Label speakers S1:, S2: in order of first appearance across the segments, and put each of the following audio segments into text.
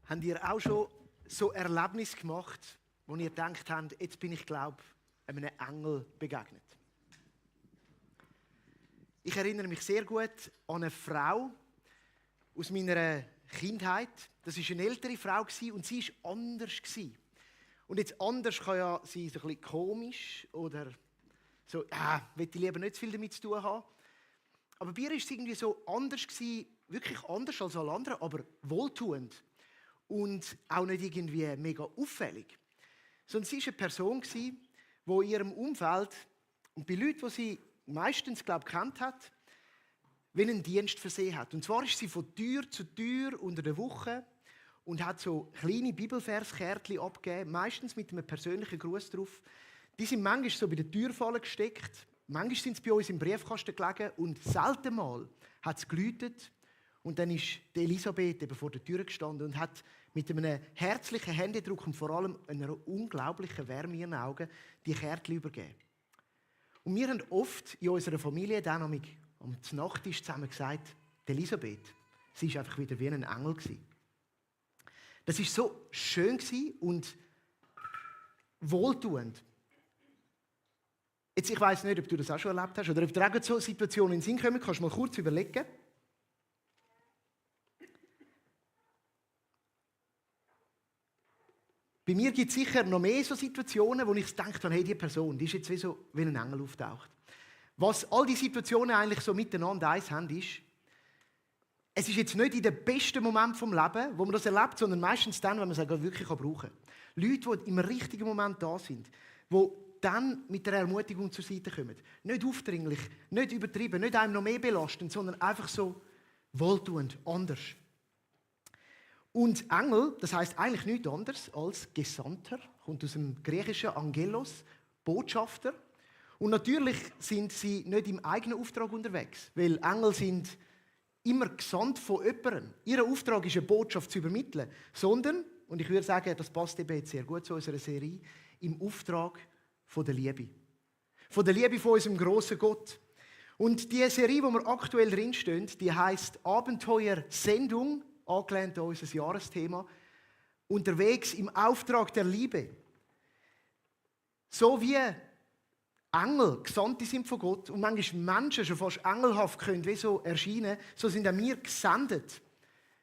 S1: Habt ihr auch schon so Erlebnisse gemacht, wo ihr gedacht habt, jetzt bin ich, glaube ich, einem Engel begegnet? Ich erinnere mich sehr gut an eine Frau aus meiner Kindheit. Das war eine ältere Frau und sie war anders. Und jetzt anders kann ja sein, so ein bisschen komisch oder so, will ich lieber nicht zu viel damit zu tun haben. Aber bei ihr war es irgendwie so anders, wirklich anders als alle anderen, aber wohltuend. Und auch nicht irgendwie mega auffällig. Sondern sie war eine Person, die in ihrem Umfeld und bei Leuten, die sie meistens, glaube ich, gekannt hat, wie einen Dienst versehen hat. Und zwar ist sie von Tür zu Tür unter der Woche und hat so kleine Bibelverskärtchen abgegeben, meistens mit einem persönlichen Gruß drauf. Die sind manchmal so bei der Türfalle gesteckt, manchmal sind sie bei uns im Briefkasten gelegen und selten mal hat es geläutet. Und dann ist die Elisabeth eben vor der Tür gestanden und hat mit einem herzlichen Händedruck und vor allem einer unglaublichen Wärme in ihren Augen die Kärtchen übergeben. Und wir haben oft in unserer Familie dann am Nachttisch zusammen gesagt, die Elisabeth, sie war einfach wieder wie ein Engel. Das war so schön und wohltuend. Jetzt, ich weiss nicht, ob du das auch schon erlebt hast oder ob dir auch so Situationen in den Sinn kommen. Kannst du mal kurz überlegen. Bei mir gibt es sicher noch mehr so Situationen, wo ich gedacht habe, hey, diese Person, die ist jetzt wie ein Engel auftaucht. Was all die Situationen eigentlich so miteinander eins haben, ist, es ist jetzt nicht in den besten Moment vom Leben, wo man das erlebt, sondern meistens dann, wenn man es wirklich brauchen kann. Leute, die im richtigen Moment da sind, die dann mit der Ermutigung zur Seite kommen. Nicht aufdringlich, nicht übertrieben, nicht einem noch mehr belastend, sondern einfach so wohltuend, anders. Und Engel, das heisst eigentlich nichts anderes als Gesandter, kommt aus dem griechischen Angelos, Botschafter. Und natürlich sind sie nicht im eigenen Auftrag unterwegs, weil Engel sind immer gesandt von jemandem. Ihr Auftrag ist, eine Botschaft zu übermitteln, sondern, und ich würde sagen, das passt eben jetzt sehr gut zu unserer Serie, im Auftrag von der Liebe. Von der Liebe von unserem grossen Gott. Und die Serie, wo wir aktuell drinstehen, die heisst Abenteuer Sendung, angelehnt an unser Jahresthema, unterwegs im Auftrag der Liebe. So wie Engel Gesandte sind von Gott und manchmal Menschen schon fast engelhaft können, wie so erscheinen, so sind auch wir gesendet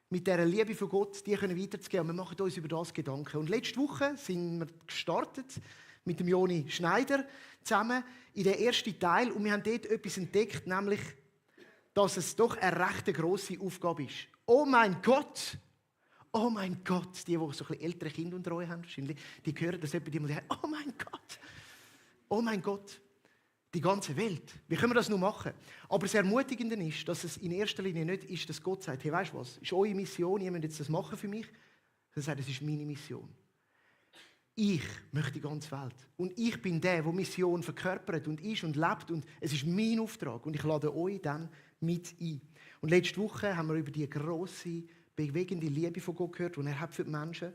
S1: mit dieser Liebe von Gott, die können weiterzugeben. Und wir machen uns über das Gedanken. Und letzte Woche sind wir gestartet mit dem Joni Schneider zusammen in den ersten Teil und wir haben dort etwas entdeckt, nämlich, dass es doch eine recht grosse Aufgabe ist. Oh mein Gott! Oh mein Gott! Die so ein bisschen ältere Kinder unter euch haben, die hören das etwa mal. Oh mein Gott! Oh mein Gott! Die ganze Welt. Wie können wir das nur machen? Aber das Ermutigende ist, dass es in erster Linie nicht ist, dass Gott sagt, hey, weißt du was? Das ist eure Mission, ihr müsst jetzt das machen für mich. Er sagt, das ist meine Mission. Ich möchte die ganze Welt. Und ich bin der Mission verkörpert und ist und lebt. Und es ist mein Auftrag. Und ich lade euch dann mit ein. Und letzte Woche haben wir über die grosse, bewegende Liebe von Gott gehört, die er hat für die Menschen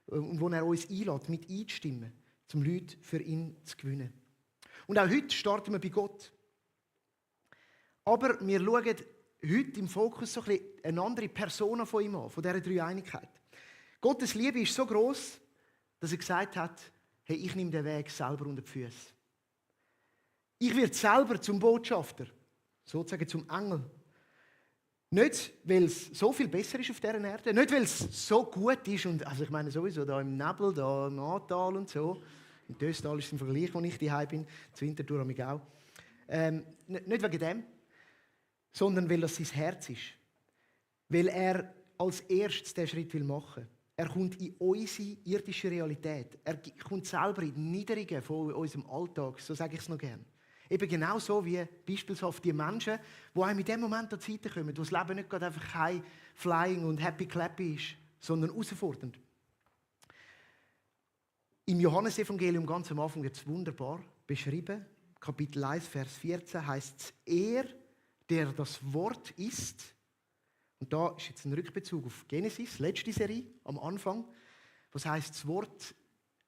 S1: und wo er uns einlädt, mit einzustimmen, um Leute für ihn zu gewinnen. Und auch heute starten wir bei Gott. Aber wir schauen heute im Fokus so ein bisschen eine andere Persona von ihm an, von dieser Dreieinigkeit. Gottes Liebe ist so gross, dass er gesagt hat, hey, ich nehme den Weg selber unter die Füße. Ich werde selber zum Botschafter, sozusagen zum Engel. Nicht, weil es so viel besser ist auf dieser Erde, nicht, weil es so gut ist, und, also ich meine sowieso da im Nebel, da im Ahrtal und so, im Töstal ist es im Vergleich, wo ich daheim bin, zu Winterthur am ich auch. Nicht wegen dem, sondern weil das sein Herz ist. Weil er als erstes diesen Schritt machen will. Er kommt in unsere irdische Realität. Er kommt selber in die Niederungen von unserem Alltag, so sage ich es noch gerne. Eben genau so wie beispielsweise die Menschen, die einem in dem Moment an die Seite kommen, wo das Leben nicht gerade einfach high flying und happy clappy ist, sondern herausfordernd. Im Johannesevangelium ganz am Anfang wird es wunderbar beschrieben. Kapitel 1, Vers 14 heißt es, er, der das Wort ist. Und da ist jetzt ein Rückbezug auf Genesis, letzte Serie, am Anfang. Was heisst, das Wort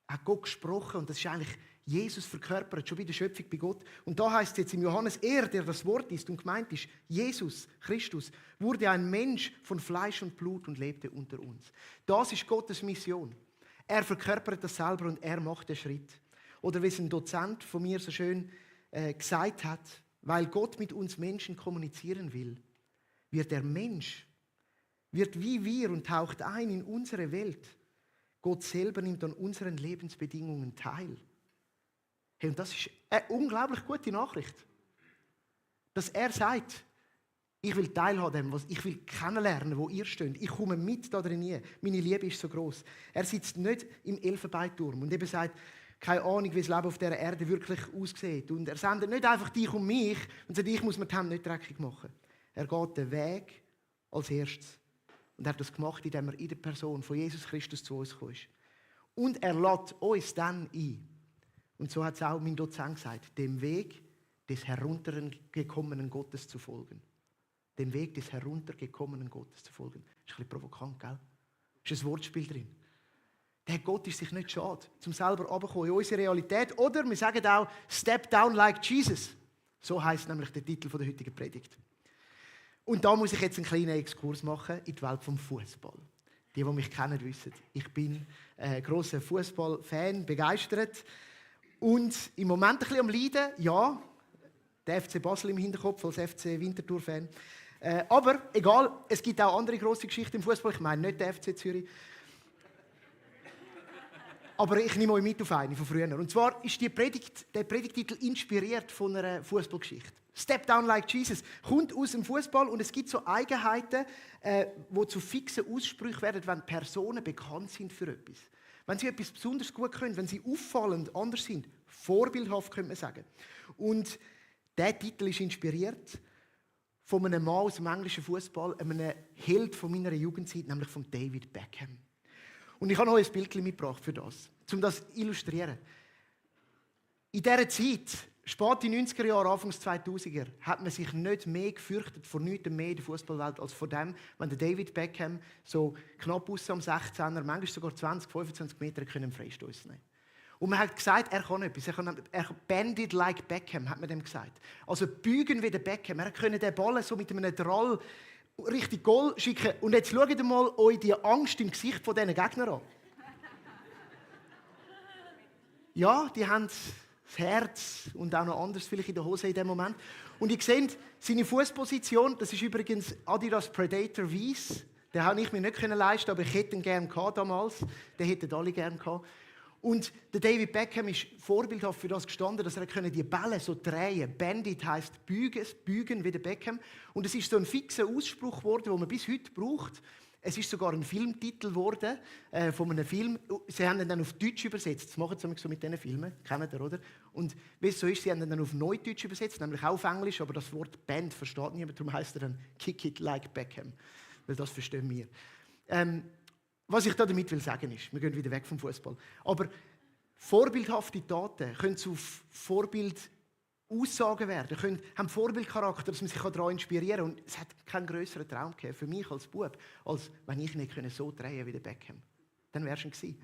S1: hat Gott gesprochen und das ist eigentlich Jesus verkörpert, schon bei der Schöpfung bei Gott. Und da heißt es jetzt im Johannes, er, der das Wort ist und gemeint ist, Jesus Christus, wurde ein Mensch von Fleisch und Blut und lebte unter uns. Das ist Gottes Mission. Er verkörpert das selber und er macht den Schritt. Oder wie es ein Dozent von mir so schön gesagt hat, weil Gott mit uns Menschen kommunizieren will, wird der Mensch, wird wie wir und taucht ein in unsere Welt. Gott selber nimmt an unseren Lebensbedingungen teil. Hey, und das ist eine unglaublich gute Nachricht. Dass er sagt, ich will teilhaben, was ich will kennenlernen, wo ihr steht. Ich komme mit da drin. Meine Liebe ist so groß. Er sitzt nicht im Elfenbeinturm und eben sagt, keine Ahnung, wie das Leben auf dieser Erde wirklich aussieht. Und er sendet nicht einfach dich und mich und sagt, ich muss mir die Hände nicht dreckig machen. Er geht den Weg als erstes. Und er hat das gemacht, indem er in der Person von Jesus Christus zu uns kam. Und er lädt uns dann ein. Und so hat es auch mein Dozent gesagt, dem Weg des heruntergekommenen Gottes zu folgen. Dem Weg des heruntergekommenen Gottes zu folgen. Das ist ein bisschen provokant, gell? Da ist ein Wortspiel drin. Der Gott ist sich nicht schade, zum selber runterzukommen in unsere Realität. Oder wir sagen auch, step down like Jesus. So heisst nämlich der Titel der heutigen Predigt. Und da muss ich jetzt einen kleinen Exkurs machen in die Welt vom Fußball. Die mich kennen, wissen, ich bin ein grosser Fußballfan, begeistert. Und im Moment ein bisschen am Leiden, ja, der FC Basel im Hinterkopf als FC Winterthur-Fan. Aber egal, es gibt auch andere grosse Geschichten im Fußball. Ich meine nicht der FC Zürich. Aber ich nehme euch mit auf eine von früher. Und zwar ist der Predigtitel inspiriert von einer Fußballgeschichte. Step down like Jesus kommt aus dem Fußball und es gibt so Eigenheiten, die zu fixen Aussprüchen werden, wenn Personen bekannt sind für etwas. Wenn sie etwas besonders gut können, wenn sie auffallend anders sind, vorbildhaft könnte man sagen. Und der Titel ist inspiriert von einem Mann aus dem englischen Fußball, einem Held von meiner Jugendzeit, nämlich von David Beckham. Und ich habe noch ein Bild mitgebracht für das, um das zu illustrieren. In dieser Zeit, spät in den 90er Jahren, Anfangs 2000er, hat man sich nicht mehr gefürchtet vor nichts mehr in der Fußballwelt als vor dem, wenn der David Beckham so knapp aus am 16er, manchmal sogar 20, 25 Meter einen Freistoß nehmen. Und man hat gesagt, er kann etwas. Er bend it like Beckham, hat man dem gesagt. Also bügen wie der Beckham. Er konnte den Ball so mit einem Drall richtig Goal schicken. Und jetzt schaut mal euch die Angst im Gesicht von diesen Gegnern an. Ja, die haben das Herz und auch noch anders vielleicht in der Hose in dem Moment. Und ihr seht, seine Fußposition, das ist übrigens Adidas Predator Weiss. Den habe ich mir nicht leisten können, aber ich hätte ihn gerne gehabt damals. Den hätten alle gerne gehabt. Und der David Beckham ist vorbildhaft für das gestanden, dass er die Bälle so drehen konnte. Bandit heisst bügen wie der Beckham. Und es ist so ein fixer Ausspruch geworden, den man bis heute braucht. Es ist sogar ein Filmtitel geworden von einem Film. Sie haben ihn dann auf Deutsch übersetzt. Das machen sie so mit diesen Filmen. Kennt ihr, oder? Und wie es so ist, sie haben ihn dann auf Neudeutsch übersetzt, nämlich auch auf Englisch, aber das Wort Band versteht niemand. Darum heisst er dann Kick it like Beckham. Weil das verstehen wir. Was ich damit will sagen ist, wir gehen wieder weg vom Fußball. Aber vorbildhafte Taten können zu Vorbildaussagen werden, haben Vorbildcharakter, dass man sich daran inspirieren kann. Und es hat keinen grösseren Traum gegeben für mich als Bub, als wenn ich nicht so drehen wie der Beckham. Dann wär's schon gewesen.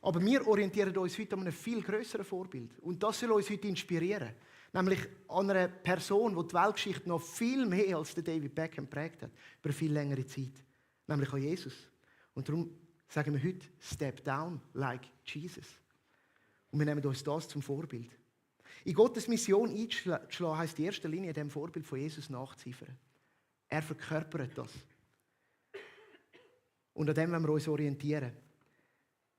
S1: Aber wir orientieren uns heute an einem viel grösseren Vorbild. Und das soll uns heute inspirieren. Nämlich an einer Person, die die Weltgeschichte noch viel mehr als der David Beckham geprägt hat, über viel längere Zeit. Nämlich an Jesus. Und darum sagen wir heute, step down like Jesus. Und wir nehmen uns das zum Vorbild. In Gottes Mission einzuschlagen, heisst in erster Linie dem Vorbild von Jesus nachzueifern. Er verkörpert das. Und an dem wollen wir uns orientieren.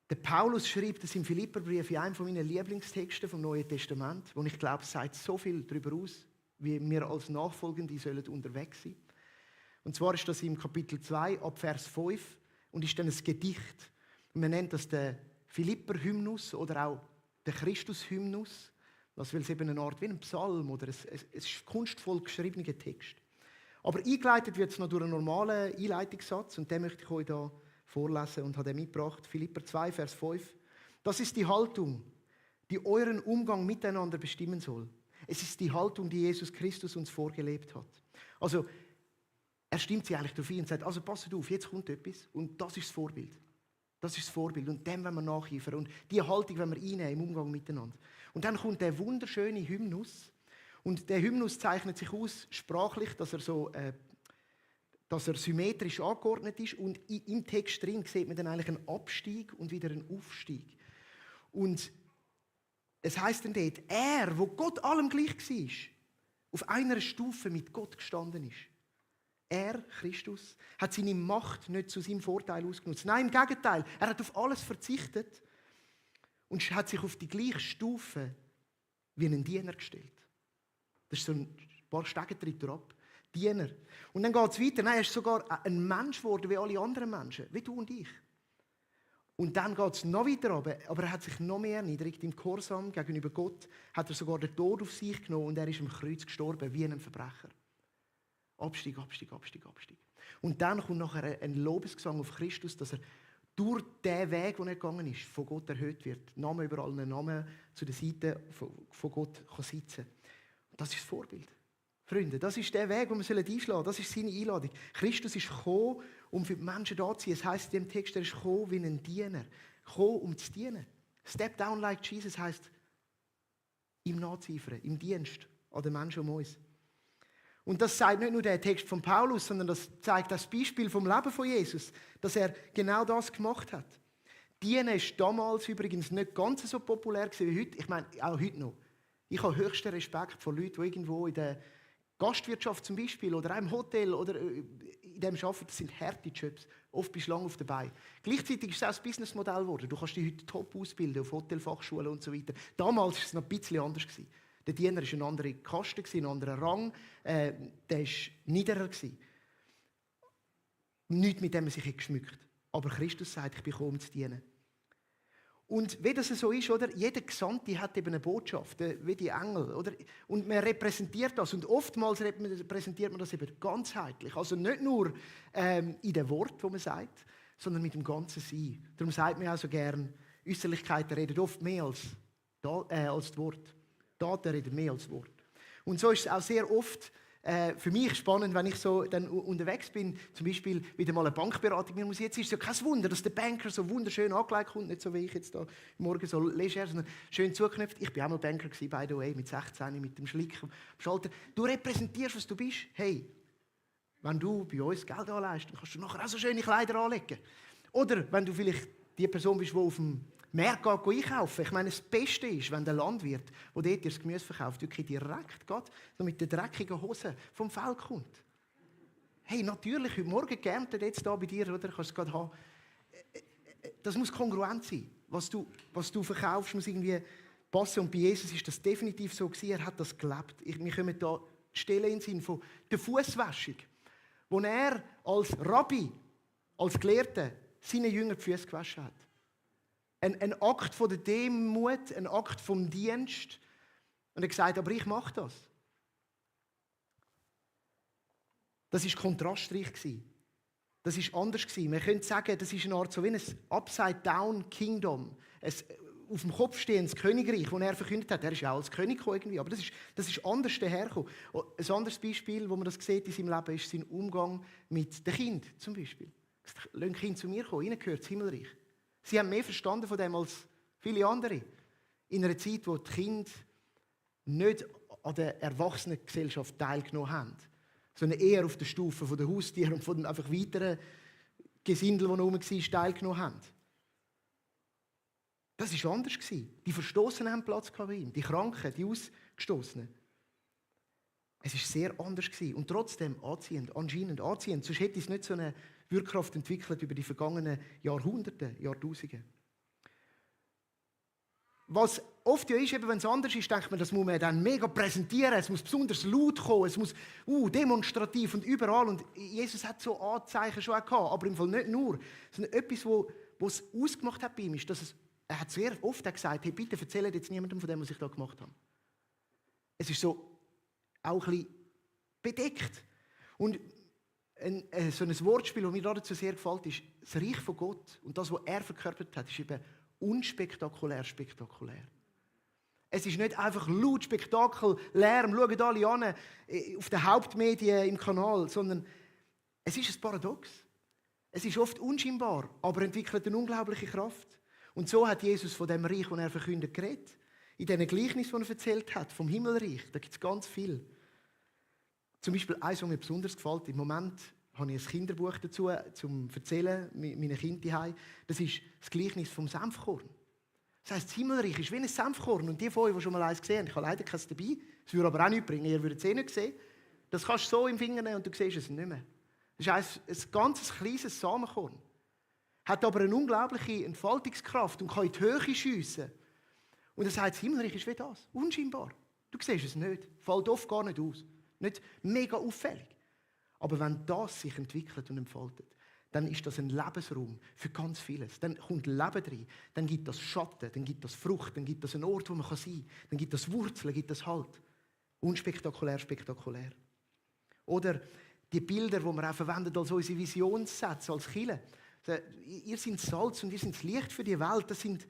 S1: Der Paulus schreibt das im Philipperbrief in einem meiner Lieblingstexte vom Neuen Testament, wo ich glaube, es sagt so viel darüber aus, wie wir als Nachfolgende unterwegs sein sollen. Und zwar ist das im Kapitel 2, ab Vers 5, und ist dann ein Gedicht. Und man nennt das den Philipper-Hymnus oder auch den Christus-Hymnus. Das will es eben eine Art wie ein Psalm oder ein kunstvoll geschriebener Text. Aber eingeleitet wird es noch durch einen normalen Einleitungssatz und den möchte ich euch hier vorlesen und habe den mitgebracht. Philipper 2, Vers 5. Das ist die Haltung, die euren Umgang miteinander bestimmen soll. Es ist die Haltung, die Jesus Christus uns vorgelebt hat. Also, er stimmt sie eigentlich darauf ein und sagt, also passt auf, jetzt kommt etwas und das ist das Vorbild. Das ist das Vorbild. Und dem wollen wir nacheifern. Und diese Haltung wollen wir einnehmen im Umgang miteinander. Und dann kommt der wunderschöne Hymnus. Und der Hymnus zeichnet sich aus, sprachlich, dass er symmetrisch angeordnet ist. Und im Text drin sieht man dann eigentlich einen Abstieg und wieder einen Aufstieg. Und es heisst dann dort, er, wo Gott allem gleich war, auf einer Stufe mit Gott gestanden ist. Er, Christus, hat seine Macht nicht zu seinem Vorteil ausgenutzt. Nein, im Gegenteil, er hat auf alles verzichtet und hat sich auf die gleiche Stufe wie einen Diener gestellt. Das ist so ein paar Stegentritte ab. Diener. Und dann geht es weiter. Nein, er ist sogar ein Mensch geworden wie alle anderen Menschen, wie du und ich. Und dann geht es noch weiter runter, aber er hat sich noch mehr erniedrigt. Im Gehorsam gegenüber Gott hat er sogar den Tod auf sich genommen und er ist am Kreuz gestorben wie ein Verbrecher. Abstieg, Abstieg, Abstieg, Abstieg. Und dann kommt nachher ein Lobesgesang auf Christus, dass er durch den Weg, den er gegangen ist, von Gott erhöht wird. Name über allen Namen zu der Seite von Gott sitzen kann. Das ist das Vorbild. Freunde, das ist der Weg, den wir einschlagen sollen. Das ist seine Einladung. Christus ist gekommen, um für die Menschen da zu sein. Es heisst in dem Text, er ist gekommen wie ein Diener. Gekommen, um zu dienen. Step down like Jesus heisst, ihm nachzueifern, im Dienst an den Menschen um uns. Und das zeigt nicht nur der Text von Paulus, sondern das zeigt das Beispiel vom Leben von Jesus, dass er genau das gemacht hat. Dienen ist damals übrigens nicht ganz so populär wie heute. Ich meine, auch heute noch. Ich habe höchsten Respekt vor Leuten, die irgendwo in der Gastwirtschaft zum Beispiel oder auch im Hotel oder in dem arbeiten. Das sind harte Jobs. Oft bist du lange auf dabei. Gleichzeitig ist es auch ein Businessmodell geworden. Du kannst dich heute top ausbilden auf Hotelfachschulen und so weiter. Damals war es noch ein bisschen anders. Der Diener war eine andere Kaste, ein anderer Rang. Der war niederer. Nichts, mit dem man sich geschmückt. Aber Christus sagt, ich bin gekommen, um zu dienen. Und wie das so ist, oder? Jeder Gesandte hat eben eine Botschaft, wie die Engel. Oder? Und man repräsentiert das. Und oftmals repräsentiert man das eben ganzheitlich. Also nicht nur in den Worten, die man sagt, sondern mit dem ganzen Sein. Darum sagt man auch so gern, Äußerlichkeiten reden oft mehr als die Worte. Taten reden mehr als Wort. Und so ist es auch sehr oft für mich spannend, wenn ich so dann unterwegs bin, zum Beispiel wieder mal eine Bankberatung mir muss. Jetzt ist es ja kein Wunder, dass der Banker so wunderschön angelegt kommt, nicht so wie ich jetzt da morgen so leger, sondern schön zugeknöpft. Ich war auch mal Banker gewesen, by the way, mit 16, mit dem Schlick am Schalter. Du repräsentierst, was du bist. Hey, wenn du bei uns Geld anlegst, dann kannst du nachher auch so schöne Kleider anlegen. Oder wenn du vielleicht die Person bist, die auf dem Markt einkaufen. Ich meine, das Beste ist, wenn der Landwirt, der dort das Gemüse verkauft, wirklich direkt geht, so mit den dreckigen Hosen vom Feld kommt. Hey, natürlich, heute Morgen geerntet jetzt da bei dir, oder? Kannst du es gerade haben. Das muss kongruent sein. Was du verkaufst, muss irgendwie passen. Und bei Jesus ist das definitiv so gewesen. Er hat das gelebt. Wir kommen da Stellen in den Sinn von der Fußwäschung, wo er als Rabbi, als Gelehrter, seinen Jüngern die Füße gewaschen hat. Ein Akt von der Demut, ein Akt vom Dienst. Und er hat gesagt, aber ich mache das. Das war kontrastreich. Das war anders. Man könnte sagen, das ist eine Art so wie ein Upside-Down-Kingdom. Ein auf dem Kopf stehendes Königreich, das er verkündet hat. Er ist ja auch als König gekommen irgendwie, aber das ist anders dahergekommen. Ein anderes Beispiel, wo man das sieht in seinem Leben, ist sein Umgang mit den Kindern zum Beispiel. Lass Kinder zu mir kommen, ihnen gehört das Himmelreich. Sie haben mehr verstanden von dem als viele andere. In einer Zeit, wo die Kinder nicht an der Erwachsenengesellschaft teilgenommen haben, sondern eher auf der Stufe der Haustiere und von den einfach weiteren Gesindel, die noch rum waren, teilgenommen haben. Das war anders. Die Verstoßenen haben Platz bei ihm, die Kranken, die Ausgestoßenen. Es war sehr anders und trotzdem anziehend, anscheinend anziehend. Sonst hätte es nicht so eine Wirkkraft entwickelt über die vergangenen Jahrhunderte, Jahrtausende. Was oft ja ist, eben, wenn es anders ist, denkt man, das muss man dann mega präsentieren, es muss besonders laut kommen, es muss demonstrativ und überall. Und Jesus hat so Anzeichen schon auch gehabt, aber im Fall nicht nur. Sondern etwas, was es ausgemacht hat bei ihm, ist, dass er hat sehr oft gesagt, hey, bitte erzählt jetzt niemandem von dem, was ich da gemacht habe. Es ist so auch ein bisschen bedeckt. Und so ein Wortspiel, das mir dazu sehr gefällt, ist, das Reich von Gott und das, was er verkörpert hat, ist eben unspektakulär spektakulär. Es ist nicht einfach laut, Spektakel, Lärm, schauen alle an, auf den Hauptmedien im Kanal, sondern es ist ein Paradox. Es ist oft unscheinbar, aber entwickelt eine unglaubliche Kraft. Und so hat Jesus von dem Reich, das er verkündet, geredet. In diesen Gleichnissen, die er erzählt hat, vom Himmelreich, da gibt es ganz viel. Zum Beispiel eins, was mir besonders gefällt. Im Moment habe ich ein Kinderbuch dazu, zum Erzählen mit meinen Kindern. Das ist das Gleichnis vom Senfkorn. Das heisst, das Himmelreich ist wie ein Senfkorn. Und die von euch, die schon mal eins gesehen haben, ich habe leider keins dabei, es würde aber auch nichts bringen, ihr würdet es eh nicht sehen. Das kannst du so im Finger nehmen und du siehst es nicht mehr. Das ist ein ganz kleines Samenkorn. Hat aber eine unglaubliche Entfaltungskraft und kann in die Höhe schiessen. Und er sagt, das Himmelreich ist wie das, unscheinbar. Du siehst es nicht, fällt oft gar nicht aus. Nicht mega auffällig. Aber wenn das sich entwickelt und entfaltet, dann ist das ein Lebensraum für ganz vieles. Dann kommt Leben rein, dann gibt das Schatten, dann gibt das Frucht, dann gibt das einen Ort, wo man sein kann, dann gibt das Wurzeln, gibt das Halt. Unspektakulär, spektakulär. Oder die Bilder, die wir auch verwenden als unsere Visionssätze, als Kirche. Ihr seid Salz und ihr seid das Licht für die Welt. Das sind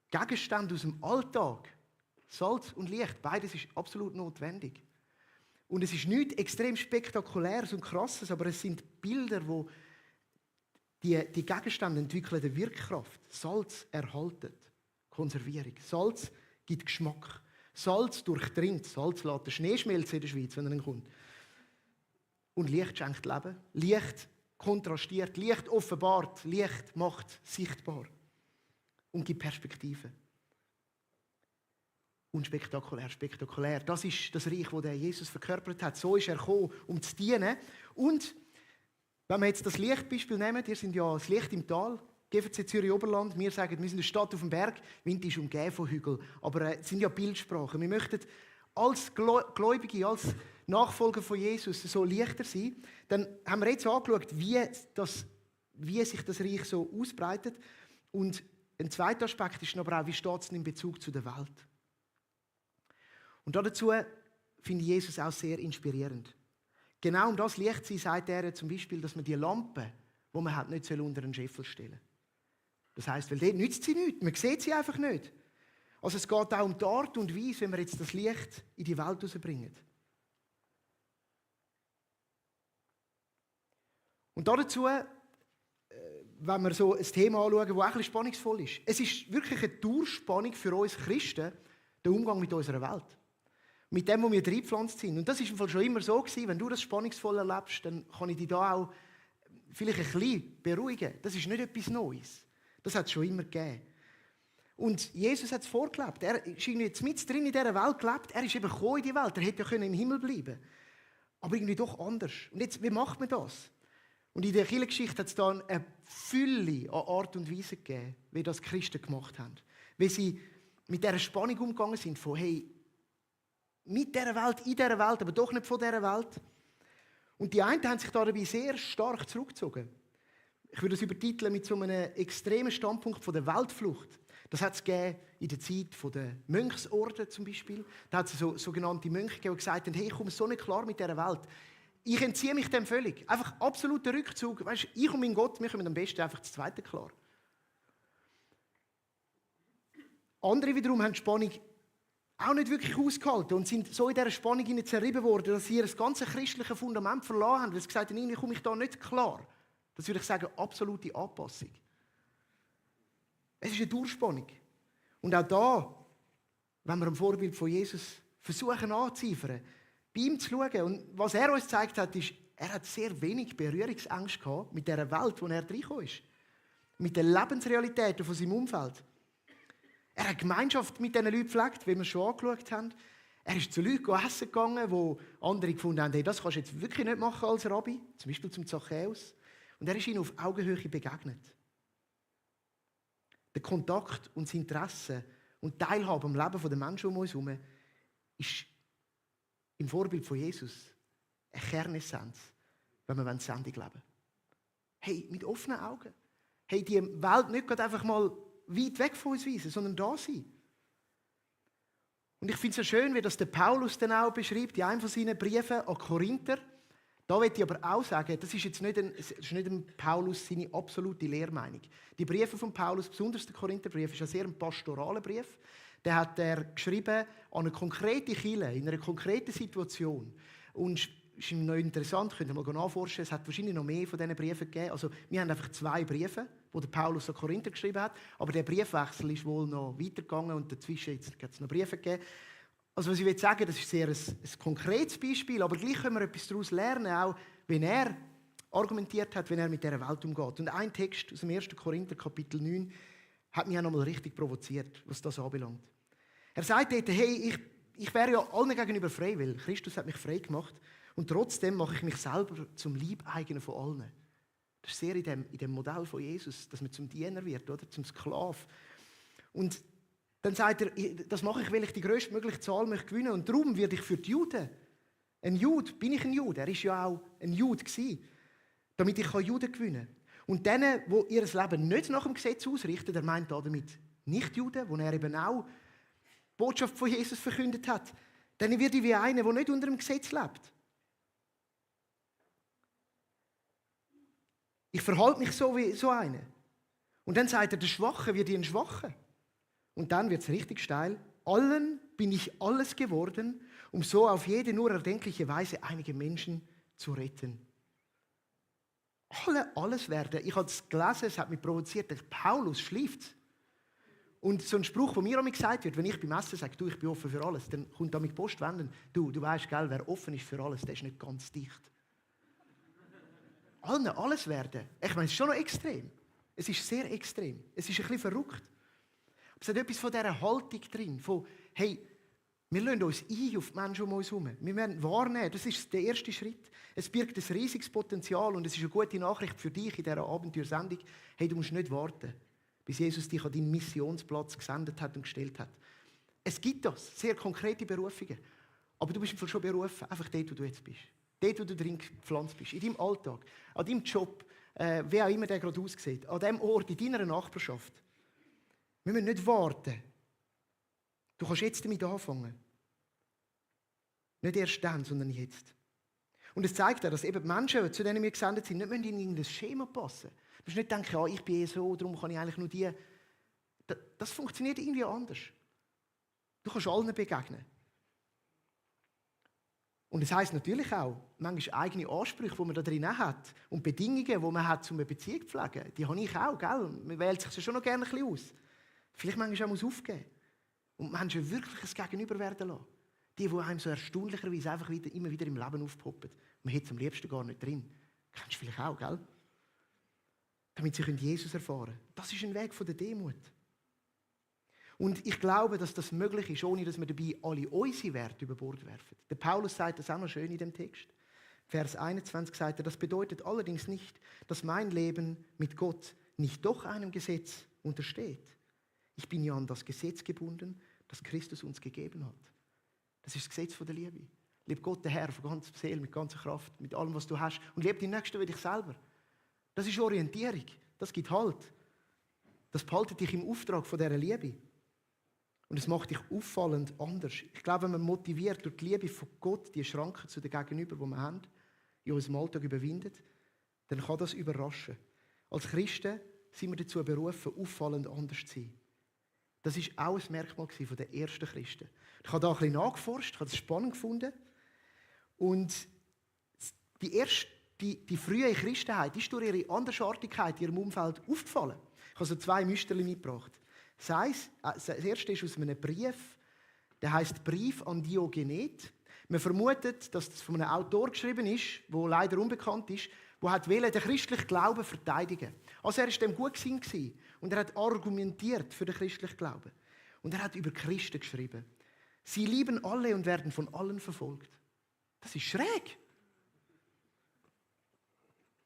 S1: Gegenstände aus dem Alltag. Salz und Licht, beides ist absolut notwendig. Und es ist nichts extrem Spektakuläres und Krasses, aber es sind Bilder, wo die Gegenstände entwickeln eine Wirkkraft. Salz erhaltet, Konservierung. Salz gibt Geschmack. Salz durchdringt. Salz lässt den Schnee schmelzen in der Schweiz, wenn er dann kommt. Und Licht schenkt Leben. Licht kontrastiert, Licht offenbart, Licht macht sichtbar und gibt Perspektive. Unspektakulär, spektakulär. Das ist das Reich, das Jesus verkörpert hat. So ist er gekommen, um zu dienen. Und wenn wir jetzt das Lichtbeispiel nehmen, ihr seid ja das Licht im Tal, GVC Zürich Oberland, wir sagen, wir sind eine Stadt auf dem Berg, Wind ist umgeben von Hügeln. Aber es sind ja Bildsprachen. Wir möchten als Gläubige, als Nachfolger von Jesus so Lichter sein. Dann haben wir jetzt angeschaut, wie sich das Reich so ausbreitet. Und ein zweiter Aspekt ist aber auch, wie steht es in Bezug zu der Welt. Und dazu finde ich Jesus auch sehr inspirierend. Genau um das Licht sein, sagt er zum Beispiel, dass man die Lampe, die man hat, nicht unter einen Scheffel stellen soll. Das heisst, weil dort nützt sie nichts. Man sieht sie einfach nicht. Also es geht auch um die Art und Weise, wenn wir jetzt das Licht in die Welt herausbringen. Und dazu, wenn wir so ein Thema anschauen, das auch ein bisschen spannungsvoll ist. Es ist wirklich eine Dauerspannung für uns Christen, der Umgang mit unserer Welt. Mit dem, wo wir reingepflanzt sind. Und das ist im Fall schon immer so gewesen. Wenn du das spannungsvoll erlebst, dann kann ich dich da auch vielleicht ein bisschen beruhigen. Das ist nicht etwas Neues. Das hat es schon immer gegeben. Und Jesus hat es vorgelebt. Er ist jetzt mit drin in dieser Welt gelebt. Er ist eben gekommen in die Welt. Er hätte ja im Himmel bleiben können. Aber irgendwie doch anders. Und jetzt, wie macht man das? Und in der Kirchengeschichte hat es da eine Fülle an Art und Weise gegeben, wie das die Christen gemacht haben. Wie sie mit dieser Spannung umgegangen sind von, hey, mit dieser Welt, in dieser Welt, aber doch nicht von dieser Welt. Und die einen haben sich dabei sehr stark zurückgezogen. Ich würde das übertiteln mit so einem extremen Standpunkt von der Weltflucht. Das hat es in der Zeit der Mönchsorden zum Beispiel. Da hat es sogenannte Mönche gegeben, die gesagt haben, hey, ich komme so nicht klar mit dieser Welt. Ich entziehe mich dem völlig. Einfach absoluter Rückzug. Weißt, ich und mein Gott, wir kommen am besten einfach das Zweite klar. Andere wiederum haben die Spannung auch nicht wirklich ausgehalten und sind so in dieser Spannung zerrieben worden, dass sie ihr ganzes christliches Fundament verloren haben, weil sie gesagt haben, irgendwie komme ich da nicht klar. Das würde ich sagen, absolute Anpassung. Es ist eine Durchspannung. Und auch da, wenn wir am Vorbild von Jesus versuchen anzuziefern, bei ihm zu schauen. Und was er uns gezeigt hat, ist, er hat sehr wenig Berührungsängste gehabt mit dieser Welt, in er reingekommen ist. Mit den Lebensrealitäten von seinem Umfeld. Er hat Gemeinschaft mit diesen Leuten gepflegt, wie wir schon angeschaut haben. Er ist zu Leuten essen gegangen, wo andere gefunden haben, hey, das kannst du jetzt wirklich nicht machen als Rabbi. Zum Beispiel zum Zachäus. Und er ist ihnen auf Augenhöhe begegnet. Der Kontakt und das Interesse und Teilhabe am Leben der Menschen um uns herum ist im Vorbild von Jesus eine Kernessenz, wenn wir Sendung leben. Hey, mit offenen Augen. Hey, die Welt nicht gerade einfach mal weit weg von uns weisen, sondern da sein. Und ich finde es so schön, wie das der Paulus dann auch beschreibt, in einem von seinen Briefen an Korinther. Da möchte ich aber auch sagen, das ist jetzt nicht ein Paulus seine absolute Lehrmeinung. Die Briefe von Paulus, besonders der Korintherbrief, ist ein sehr pastoraler Brief. Den hat er geschrieben an eine konkrete Kirche, in einer konkreten Situation. Und ist noch interessant, könnt ihr mal nachforschen, es hat wahrscheinlich noch mehr von diesen Briefen gegeben. Also wir haben einfach 2 Briefe, die der Paulus an Korinther geschrieben hat, aber der Briefwechsel ist wohl noch weitergegangen und dazwischen hat es noch Briefe gegeben. Also was ich will sagen, das ist sehr ein konkretes Beispiel, aber gleich können wir etwas daraus lernen, auch wenn er argumentiert hat, wenn er mit dieser Welt umgeht. Und ein Text aus dem 1. Korinther, Kapitel 9, hat mich auch noch mal richtig provoziert, was das anbelangt. Er sagt dort, hey, ich wäre ja allen gegenüber frei, weil Christus hat mich frei gemacht und trotzdem mache ich mich selber zum Leibeigenen von allen. Das ist sehr in dem Modell von Jesus, dass man zum Diener wird, oder? Zum Sklav. Und dann sagt er, das mache ich, weil ich die größtmögliche Zahl möchte gewinnen und darum werde ich für die Juden, ein Jude, bin ich ein Jude, er ist ja auch ein Jude gewesen, damit ich Juden gewinnen kann. Und denen, die ihr Leben nicht nach dem Gesetz ausrichten, er meint damit Nicht-Juden, wo er eben auch die Botschaft von Jesus verkündet hat, dann werde ich wie einer, der nicht unter dem Gesetz lebt. Ich verhalte mich so wie so einer. Und dann sagt er, der Schwache wird ein Schwache. Und dann wird es richtig steil. Allen bin ich alles geworden, um so auf jede nur erdenkliche Weise einige Menschen zu retten. Alles werden. Ich habe es gelesen, es hat mich provoziert. Paulus schläft. Und so ein Spruch, der mir gesagt wird, wenn ich beim Essen sage, du, ich bin offen für alles, dann kommt da mit Post wenden. Du weißt, gell, wer offen ist für alles, der ist nicht ganz dicht. Alles werden. Ich meine, es ist schon noch extrem. Es ist sehr extrem. Es ist ein bisschen verrückt. Aber es hat etwas von dieser Haltung drin, von, hey, wir lassen uns ein auf die Menschen um uns herum. Wir werden wahrnehmen, das ist der erste Schritt. Es birgt ein riesiges Potenzial und es ist eine gute Nachricht für dich in dieser Abenteuersendung. Hey, du musst nicht warten, bis Jesus dich an deinen Missionsplatz gesendet hat und gestellt hat. Es gibt das, sehr konkrete Berufungen. Aber du bist im Fall schon berufen, einfach dort, wo du jetzt bist. Dort, wo du drin gepflanzt bist, in deinem Alltag, an deinem Job, wie auch immer der gerade aussieht, an dem Ort, in deiner Nachbarschaft. Wir müssen nicht warten. Du kannst jetzt damit anfangen. Nicht erst dann, sondern jetzt. Und es zeigt auch, dass eben die Menschen, zu denen wir gesendet sind, nicht in irgendein Schema passen. Du musst nicht denken, ich bin so, darum kann ich eigentlich nur die. Das funktioniert irgendwie anders. Du kannst allen begegnen. Und es heisst natürlich auch, manchmal eigene Ansprüche, die man da drin hat und Bedingungen, die man hat, um eine Beziehung zu pflegen, die habe ich auch, gell? Man wählt sich schon noch gerne ein bisschen aus. Vielleicht manchmal auch muss aufgeben. Und Menschen wirklich ein Gegenüber werden lassen. Die einem so erstaunlicherweise einfach immer wieder im Leben aufpoppen. Man hätte es am liebsten gar nicht drin. Kennst du vielleicht auch, gell? Damit sie Jesus erfahren können. Das ist ein Weg von der Demut. Und ich glaube, dass das möglich ist, ohne dass wir dabei alle unsere Werte über Bord werfen. Der Paulus sagt das auch noch schön in dem Text. Vers 21 sagt er, das bedeutet allerdings nicht, dass mein Leben mit Gott nicht doch einem Gesetz untersteht. Ich bin ja an das Gesetz gebunden, das Christus uns gegeben hat. Das ist das Gesetz von der Liebe. Lieb Gott, den Herr, von ganzer Seele, mit ganzer Kraft, mit allem, was du hast. Und lieb den Nächsten wie dich selber. Das ist Orientierung. Das gibt Halt. Das behaltet dich im Auftrag von dieser Liebe. Und es macht dich auffallend anders. Ich glaube, wenn man motiviert durch die Liebe von Gott die Schranken zu den Gegenüber, die wir haben, in unserem Alltag überwindet, dann kann das überraschen. Als Christen sind wir dazu berufen, auffallend anders zu sein. Das war auch ein Merkmal der ersten Christen. Ich habe da ein bisschen nachgeforscht, ich habe es spannend gefunden. Und die frühe Christenheit ist durch ihre Andersartigkeit in ihrem Umfeld aufgefallen. Ich habe so 2 Müsterchen mitgebracht. Das erste ist aus einem Brief, der heißt Brief an Diogenet. Man vermutet, dass das von einem Autor geschrieben ist, der leider unbekannt ist, der den christlichen Glauben verteidigen wollte. Also er war dem gut gesinnt und er hat argumentiert für den christlichen Glauben. Und er hat über Christen geschrieben. Sie lieben alle und werden von allen verfolgt. Das ist schräg.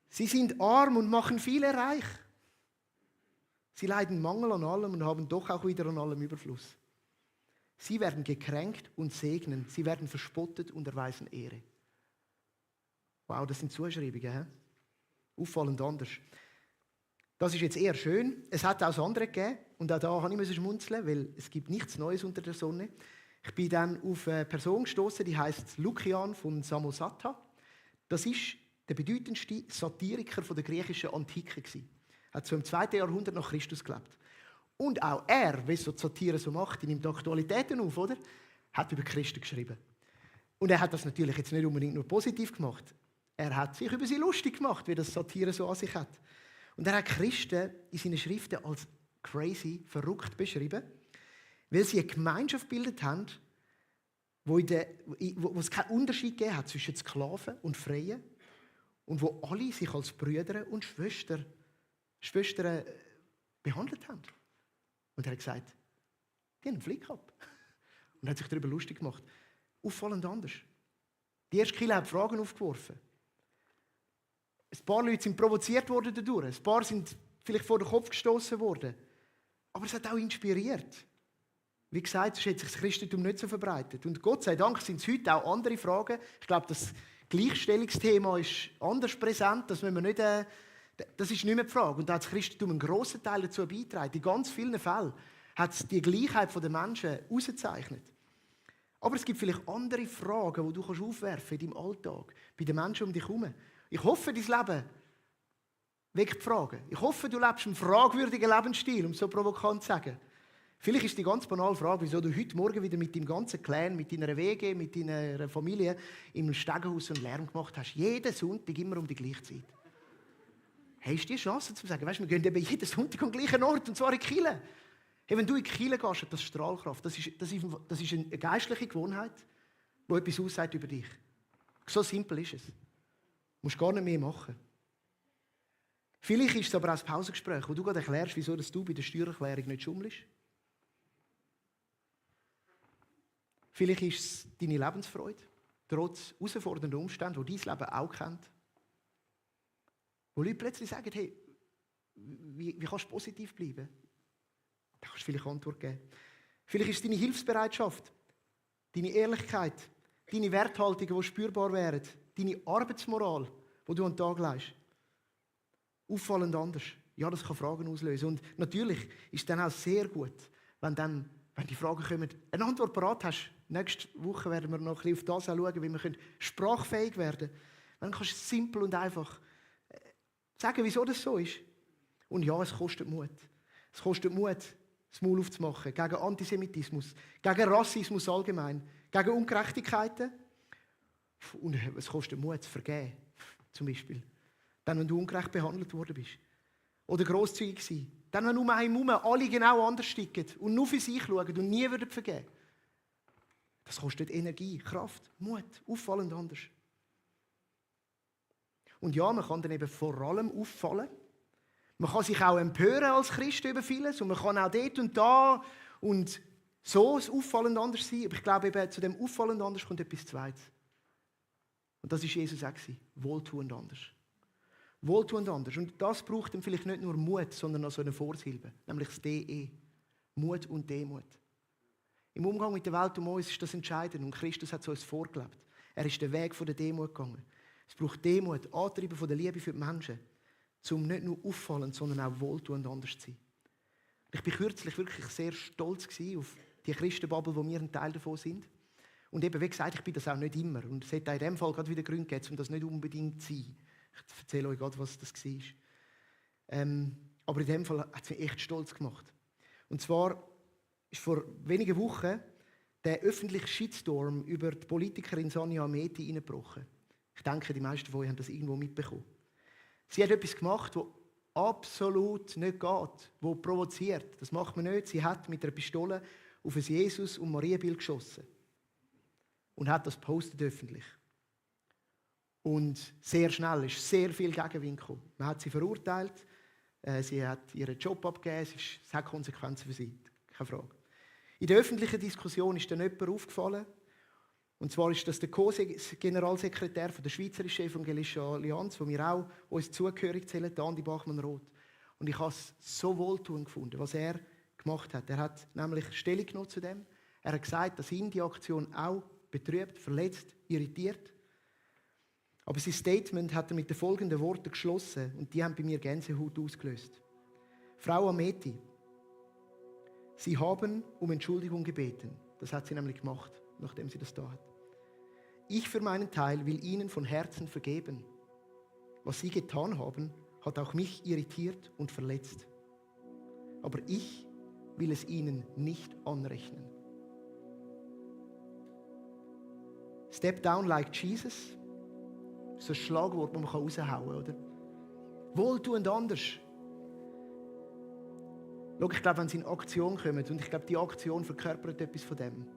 S1: Sie sind arm und machen viele reich. Sie leiden Mangel an allem und haben doch auch wieder an allem Überfluss. Sie werden gekränkt und segnen. Sie werden verspottet und erweisen Ehre. Wow, das sind Zuschreibungen. He? Auffallend anders. Das ist jetzt eher schön. Es hat auch das andere gegeben. Und auch da habe ich schmunzeln, weil es gibt nichts Neues unter der Sonne. Ich bin dann auf eine Person gestoßen, die heißt Lukian von Samosata. Das ist der bedeutendste Satiriker der griechischen Antike gewesen. Er hat so im 2. Jahrhundert nach Christus gelebt. Und auch er, wie so die Satire so macht, die nimmt Aktualitäten auf, oder? Hat über Christen geschrieben. Und er hat das natürlich jetzt nicht unbedingt nur positiv gemacht. Er hat sich über sie lustig gemacht, wie das Satire so an sich hat. Und er hat Christen in seinen Schriften als crazy, verrückt beschrieben, weil sie eine Gemeinschaft gebildet haben, wo es keinen Unterschied gegeben hat zwischen Sklaven und Freien und wo alle sich als Brüder und Schwestern behandelt haben. Und er hat gesagt, die haben einen Flick ab. Und hat sich darüber lustig gemacht. Auffallend anders. Die erste Kirche hat Fragen aufgeworfen. Ein paar Leute sind provoziert worden dadurch. Ein paar sind vielleicht vor den Kopf gestoßen worden. Aber es hat auch inspiriert. Wie gesagt, sonst hat sich das Christentum nicht so verbreitet. Und Gott sei Dank sind es heute auch andere Fragen. Ich glaube, das Gleichstellungsthema ist anders präsent. Das ist nicht mehr die Frage. Und da hat das Christentum einen grossen Teil dazu beigetragen. In ganz vielen Fällen hat es die Gleichheit der Menschen ausgezeichnet. Aber es gibt vielleicht andere Fragen, die du aufwerfen kannst in deinem Alltag, bei den Menschen um dich herum. Ich hoffe, dein Leben weckt Fragen. Ich hoffe, du lebst einen fragwürdigen Lebensstil, um es so provokant zu sagen. Vielleicht ist die ganz banale Frage, wieso du heute Morgen wieder mit deinem ganzen Clan, mit deiner WG, mit deiner Familie im Stegenhaus und Lärm gemacht hast. Jeden Sonntag immer um die gleiche Zeit. Hast du die Chance zu sagen, weißt, wir gehen eben jeden Sonntag am gleichen Ort, und zwar in die Kirche. Hey, wenn du in die Kirche gehst, hat das Strahlkraft. Das ist eine geistliche Gewohnheit, die etwas aussagt über dich. So simpel ist es. Du musst gar nicht mehr machen. Vielleicht ist es aber auch ein Pausengespräch, wo du gerade erklärst, wieso du bei der Steuererklärung nicht schummelst. Vielleicht ist es deine Lebensfreude, trotz herausfordernder Umstände, die dein Leben auch kennt. Wo Leute plötzlich sagen, hey, wie kannst du positiv bleiben? Da kannst du vielleicht Antwort geben. Vielleicht ist es deine Hilfsbereitschaft, deine Ehrlichkeit, deine Werthaltungen, die spürbar wären, deine Arbeitsmoral, die du an den Tag legst. Auffallend anders. Ja, das kann Fragen auslösen. Und natürlich ist es dann auch sehr gut, wenn die Fragen kommen, eine Antwort parat hast. Nächste Woche werden wir noch ein bisschen auf das schauen, wie wir sprachfähig werden können. Dann kannst du simpel und einfach sagen, wieso das so ist. Und ja, es kostet Mut. Es kostet Mut, das Maul aufzumachen gegen Antisemitismus, gegen Rassismus allgemein, gegen Ungerechtigkeiten. Und es kostet Mut, zu vergeben, zum Beispiel. Dann, wenn du ungerecht behandelt worden bist. Oder grosszügig sein. Dann, wenn um einen herum alle genau anders sticken und nur für sich schauen und nie vergeben würden. Das kostet Energie, Kraft, Mut, auffallend anders. Und ja, man kann dann eben vor allem auffallen. Man kann sich auch empören als Christ über vieles und man kann auch dort und da und so auffallend anders sein. Aber ich glaube, eben, zu dem auffallend anders kommt etwas Zweites. Und das war Jesus auch. Wohltuend anders. Wohltuend anders. Und das braucht dann vielleicht nicht nur Mut, sondern auch so eine Vorsilbe, nämlich das DE. Mut und Demut. Im Umgang mit der Welt um uns ist das entscheidend und Christus hat es uns vorgelebt. Er ist den Weg von der Demut gegangen. Es braucht Demut, Antriebe von der Liebe für die Menschen, um nicht nur auffallend, sondern auch wohltuend anders zu sein. Ich war kürzlich wirklich sehr stolz auf die Christenbubble, wo wir ein Teil davon sind. Und eben, wie gesagt, ich bin das auch nicht immer. Und es hat auch in dem Fall gerade wieder Gründe gegeben, um das nicht unbedingt zu sein. Ich erzähle euch gerade, was das war. Aber in dem Fall hat es mich echt stolz gemacht. Und zwar ist vor wenigen Wochen der öffentliche Shitstorm über die Politikerin Sania Ameti eingebrochen. Ich denke, die meisten von euch haben das irgendwo mitbekommen. Sie hat etwas gemacht, das absolut nicht geht, das provoziert. Das macht man nicht. Sie hat mit einer Pistole auf ein Jesus- und Marienbild geschossen und hat das gepostet öffentlich. Und sehr schnell ist sehr viel Gegenwind gekommen. Man hat sie verurteilt, sie hat ihren Job abgegeben, es hat Konsequenzen für sie, keine Frage. In der öffentlichen Diskussion ist dann jemand aufgefallen, und zwar ist das der Co-Generalsekretär der Schweizerischen Evangelischen Allianz, wo wir auch uns zugehörig zählen, Andi Bachmann-Roth. Und ich habe es so wohltuend gefunden, was er gemacht hat. Er hat nämlich Stellung genommen zu dem. Er hat gesagt, dass ihn die Aktion auch betrübt, verletzt, irritiert. Aber sein Statement hat er mit den folgenden Worten geschlossen und die haben bei mir Gänsehaut ausgelöst. Frau Ameti, Sie haben um Entschuldigung gebeten. Das hat sie nämlich gemacht, nachdem sie das da hat. Ich für meinen Teil will Ihnen von Herzen vergeben. Was Sie getan haben, hat auch mich irritiert und verletzt. Aber ich will es Ihnen nicht anrechnen. Step down like Jesus. So ein Schlagwort, das man raushauen kann, oder? Wohltuend anders. Schau, ich glaube, wenn sie in Aktion kommen, und ich glaube, die Aktion verkörpert etwas von dem,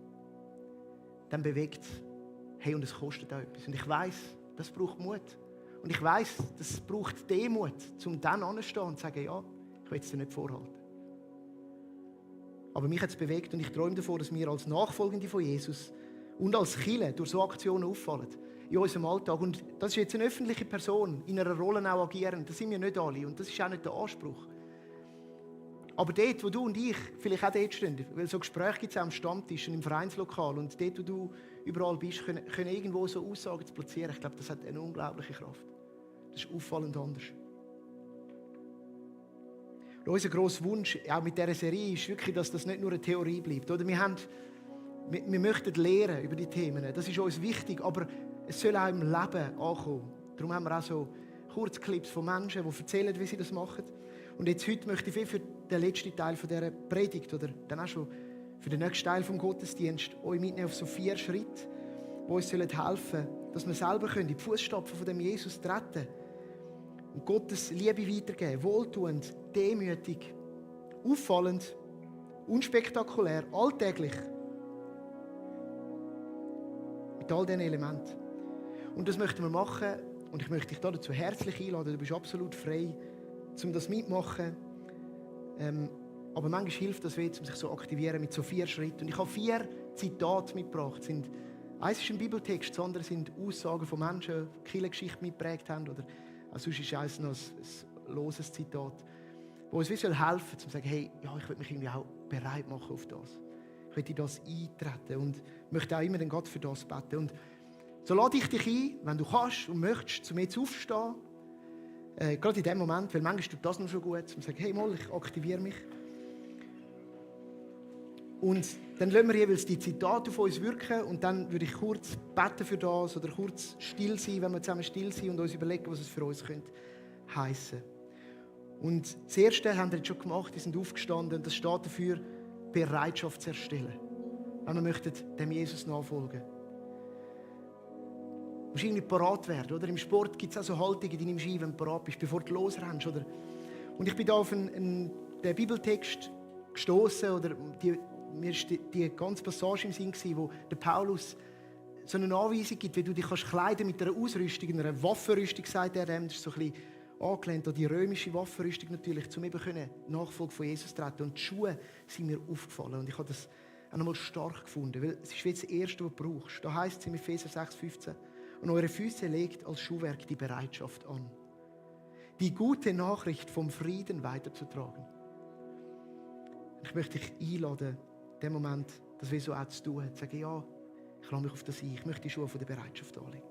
S1: dann bewegt es. Hey, und es kostet auch etwas. Und ich weiss, das braucht Mut. Und ich weiss, das braucht Demut, um dann anzustehen und zu sagen, ja, ich will es dir nicht vorhalten. Aber mich hat es bewegt und ich träume davon, dass wir als Nachfolgende von Jesus und als Kirche durch so Aktionen auffallen. In unserem Alltag. Und das ist jetzt eine öffentliche Person, in einer Rolle auch agieren. Das sind wir nicht alle und das ist auch nicht der Anspruch. Aber dort, wo du und ich vielleicht auch dort stehen, weil so Gespräche gibt es auch am Stammtisch und im Vereinslokal und dort, wo du überall bist, können irgendwo so Aussagen zu platzieren. Ich glaube, das hat eine unglaubliche Kraft. Das ist auffallend anders. Und unser grosser Wunsch, auch mit dieser Serie, ist wirklich, dass das nicht nur eine Theorie bleibt. Oder wir möchten lehren über die Themen. Das ist uns wichtig, aber es soll auch im Leben ankommen. Darum haben wir auch so Kurzclips von Menschen, die erzählen, wie sie das machen. Und jetzt heute möchte ich für den letzten Teil dieser Predigt oder dann auch schon für den nächsten Teil des Gottesdienstes euch mitnehmen auf so 4 Schritte, die uns helfen sollen, dass wir selber in die Fußstapfen von dem Jesus treten und Gottes Liebe weitergeben. Wohltuend, demütig, auffallend, unspektakulär, alltäglich. Mit all diesen Elementen. Und das möchten wir machen und ich möchte dich dazu herzlich einladen. Du bist absolut frei, um das mitmachen. Aber manchmal hilft das, um sich so aktivieren mit so 4 Schritten. Und ich habe 4 Zitate mitgebracht. Eins ist ein Bibeltext, das andere sind Aussagen von Menschen, die Kirchengeschichte mitgeprägt haben. Oder sonst ist eins noch ein loses Zitat, wo uns helfen soll, zu sagen, hey, ja, ich will mich irgendwie auch bereit machen auf das. Ich will in das eintreten und möchte auch immer den Gott für das beten. Und so lade ich dich ein, wenn du kannst und möchtest, zu mir zu aufstehen. Gerade in dem Moment, weil manchmal tut das noch schon gut, um zu sagen, hey, mal, ich aktiviere mich. Und dann lassen wir jeweils die Zitate auf uns wirken und dann würde ich kurz beten für das oder kurz still sein, wenn wir zusammen still sind und uns überlegen, was es für uns könnte heissen. Und das Erste haben wir jetzt schon gemacht, die sind aufgestanden und das steht dafür, Bereitschaft zu erstellen. Wenn wir möchten, dem Jesus nachfolgen. Du musst irgendwie parat werden. Oder? Im Sport gibt es auch so Haltungen, die nimmst du ein, wenn du parat bist, bevor du losrennst. Oder? Und ich bin da auf den Bibeltext gestoßen oder mir war die ganze Passage im Sinn, wo der Paulus so eine Anweisung gibt, wie du dich kleiden kannst mit einer Ausrüstung, einer Waffenrüstung, sagt er dem. Das ist so ein bisschen angelehnt an die römische Waffenrüstung natürlich, um eben Nachfolge von Jesus zu treten. Und die Schuhe sind mir aufgefallen und ich habe das auch nochmal stark gefunden, weil es ist wie das Erste, was du brauchst. Da heisst es in Epheser 6,15: Und eure Füße legt als Schuhwerk die Bereitschaft an, die gute Nachricht vom Frieden weiterzutragen. Ich möchte dich einladen, in dem Moment, das wir so auch zu tun, zu sagen, ja, ich lasse mich auf das ein, ich möchte die Schuhe von der Bereitschaft anlegen.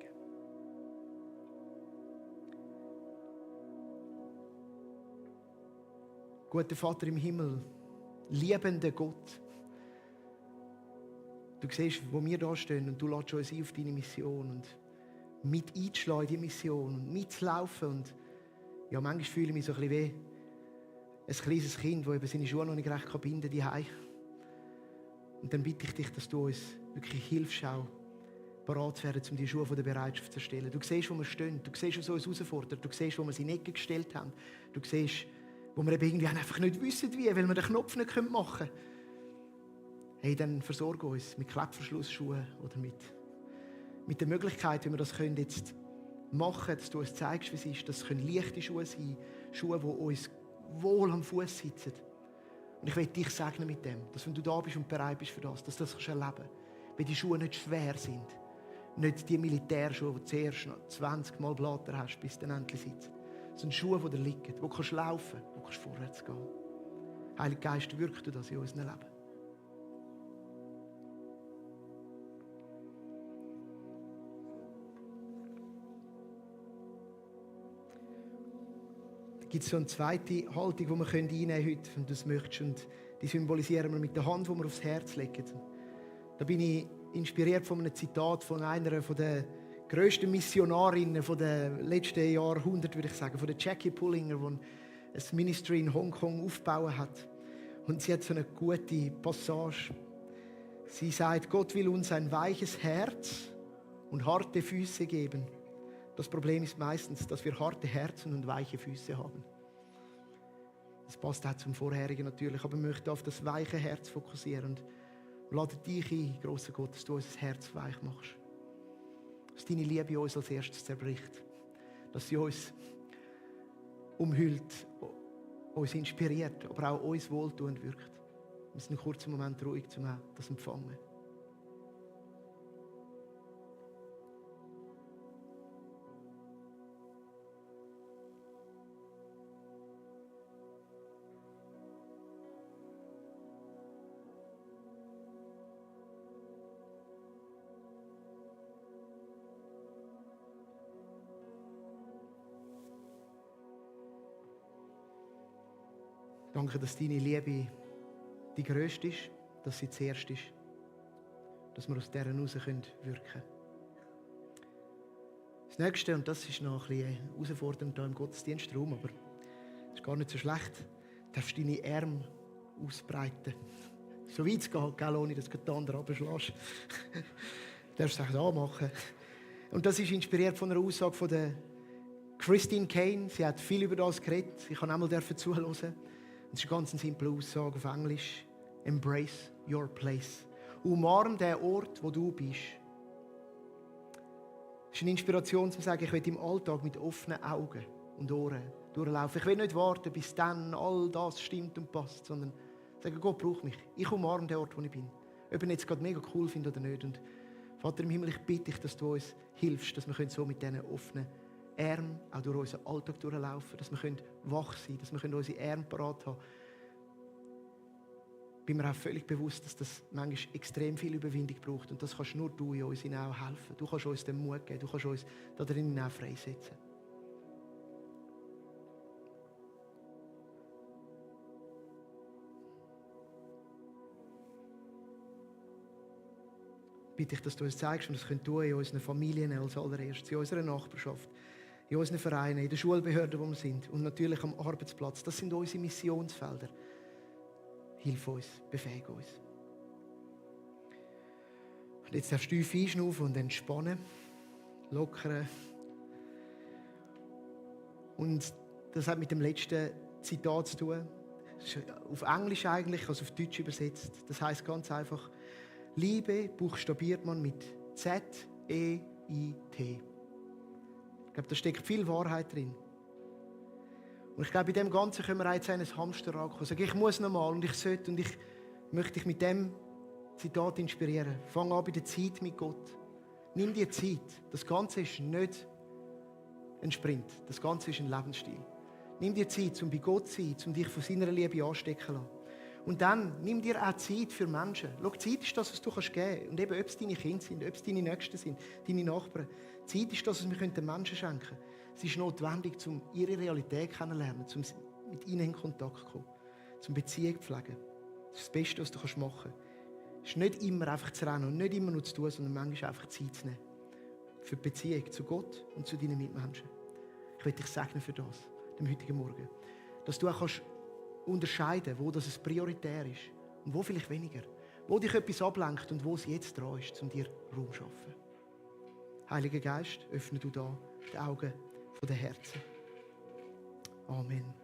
S1: Guter Vater im Himmel, liebender Gott, du siehst, wo wir da stehen und du lädst uns ein auf deine Mission und mit einzuschlagen in die Mission und mitzulaufen. Und ja, manchmal fühle ich mich so ein bisschen wie ein kleines Kind, das eben seine Schuhe noch nicht recht binden kann. Und dann bitte ich dich, dass du uns wirklich hilfst, auch bereit zu werden, um die Schuhe von der Bereitschaft zu erstellen. Du siehst, wo wir stehen, du siehst, was uns herausfordert, du siehst, wo wir sie in die Ecke gestellt haben, du siehst, wo wir eben irgendwie einfach nicht wissen, wie, weil wir den Knopf nicht machen können. Hey, dann versorge uns mit Klettverschlussschuhen oder mit der Möglichkeit, wie wir das können jetzt machen können, dass du uns zeigst, wie es ist. Das können leichte Schuhe sein, Schuhe, die uns wohl am Fuß sitzen. Und ich will dich segnen mit dem, dass wenn du da bist und bereit bist für das, dass du das erleben kannst. Weil die Schuhe nicht schwer sind. Nicht die Militärschuhe, die du zuerst noch 20 Mal Blatter hast, bis du dann endlich sitzt. Das sind Schuhe, die da liegen, wo du laufen kannst, wo du vorwärts gehen kannst. Heiliger Geist, wirkt du das in unserem Leben. Da gibt es so eine zweite Haltung, die wir einnehmen können heute, wenn du es möchtest. Und die symbolisieren wir mit der Hand, die wir aufs Herz legen. Da bin ich inspiriert von einem Zitat von einer der grössten Missionarinnen der letzten Jahrhunderte, würde ich sagen, von der Jackie Pullinger, die ein Ministry in Hongkong aufgebaut hat. Und sie hat so eine gute Passage. Sie sagt, Gott will uns ein weiches Herz und harte Füße geben. Das Problem ist meistens, dass wir harte Herzen und weiche Füße haben. Das passt auch zum Vorherigen natürlich, aber ich möchte auf das weiche Herz fokussieren und lade dich ein, grosser Gott, dass du unser Herz weich machst. Dass deine Liebe uns als erstes zerbricht. Dass sie uns umhüllt, uns inspiriert, aber auch uns wohltuend wirkt. Wir sind einen kurzen Moment ruhig, um das zu empfangen. Danke, dass deine Liebe die grösste ist, dass sie zuerst ist. Dass wir aus dieser heraus wirken können. Das Nächste, und das ist noch ein bisschen herausfordernd hier im Gottesdienstraum, aber das ist gar nicht so schlecht, du darfst deine Arme ausbreiten. So weit es geht, ohne dass du den anderen abschlägst. Du darfst es auch machen. Und das ist inspiriert von einer Aussage von der Christine Kane. Sie hat viel über das geredet. Ich kann einmal zuhören. Das ist eine ganz simple Aussage auf Englisch. Embrace your place. Umarm den Ort, wo du bist. Das ist eine Inspiration, zu sagen, ich will im Alltag mit offenen Augen und Ohren durchlaufen. Ich will nicht warten, bis dann all das stimmt und passt, sondern sagen, Gott braucht mich. Ich umarme den Ort, wo ich bin. Ob ich ihn jetzt gerade mega cool finde oder nicht. Und Vater im Himmel, ich bitte dich, dass du uns hilfst, dass wir so mit diesen offenen Armen auch durch unseren Alltag durchlaufen, dass wir wach sein können, dass wir unsere Arme parat haben. Ich bin mir auch völlig bewusst, dass das manchmal extrem viel Überwindung braucht und das kannst nur du in uns auch helfen. Du kannst uns den Mut geben, du kannst uns da drinnen auch freisetzen. Bitte ich, dass du uns zeigst, und das können du in unseren Familien als allererstes, in unserer Nachbarschaft, in unseren Vereinen, in den Schulbehörden, wo wir sind und natürlich am Arbeitsplatz. Das sind unsere Missionsfelder. Hilf uns, befähige uns. Und jetzt darfst du tief einschnaufen und entspannen, lockern. Und das hat mit dem letzten Zitat zu tun. Das ist auf Englisch eigentlich, also auf Deutsch übersetzt. Das heisst ganz einfach, Liebe buchstabiert man mit Z-E-I-T. Ich glaube, da steckt viel Wahrheit drin. Und ich glaube, in dem Ganzen können wir auch jetzt in ein Hamsterrad kommen. Sagen, ich muss noch mal und ich sollte und ich möchte dich mit dem Zitat inspirieren. Fang an bei der Zeit mit Gott. Nimm dir Zeit. Das Ganze ist nicht ein Sprint. Das Ganze ist ein Lebensstil. Nimm dir Zeit, um bei Gott zu sein, um dich von seiner Liebe anstecken zu lassen. Und dann nimm dir auch Zeit für Menschen. Schau, Zeit ist das, was du geben kannst. Und eben, ob es deine Kinder sind, ob es deine Nächsten sind, deine Nachbarn. Zeit ist das, was wir den Menschen schenken können. Es ist notwendig, um ihre Realität kennenzulernen, um mit ihnen in Kontakt zu kommen, um Beziehung zu pflegen. Das ist das Beste, was du machen kannst. Es ist nicht immer einfach zu rennen und nicht immer nur zu tun, sondern manchmal einfach Zeit zu nehmen. Für die Beziehung zu Gott und zu deinen Mitmenschen. Ich möchte dich segnen für das, dem heutigen Morgen. Dass du auch kannst unterscheiden, wo das prioritär ist und wo vielleicht weniger. Wo dich etwas ablenkt und wo es jetzt dran ist, um dir Raum zu schaffen. Heiliger Geist, öffne du da die Augen der Herzen. Amen.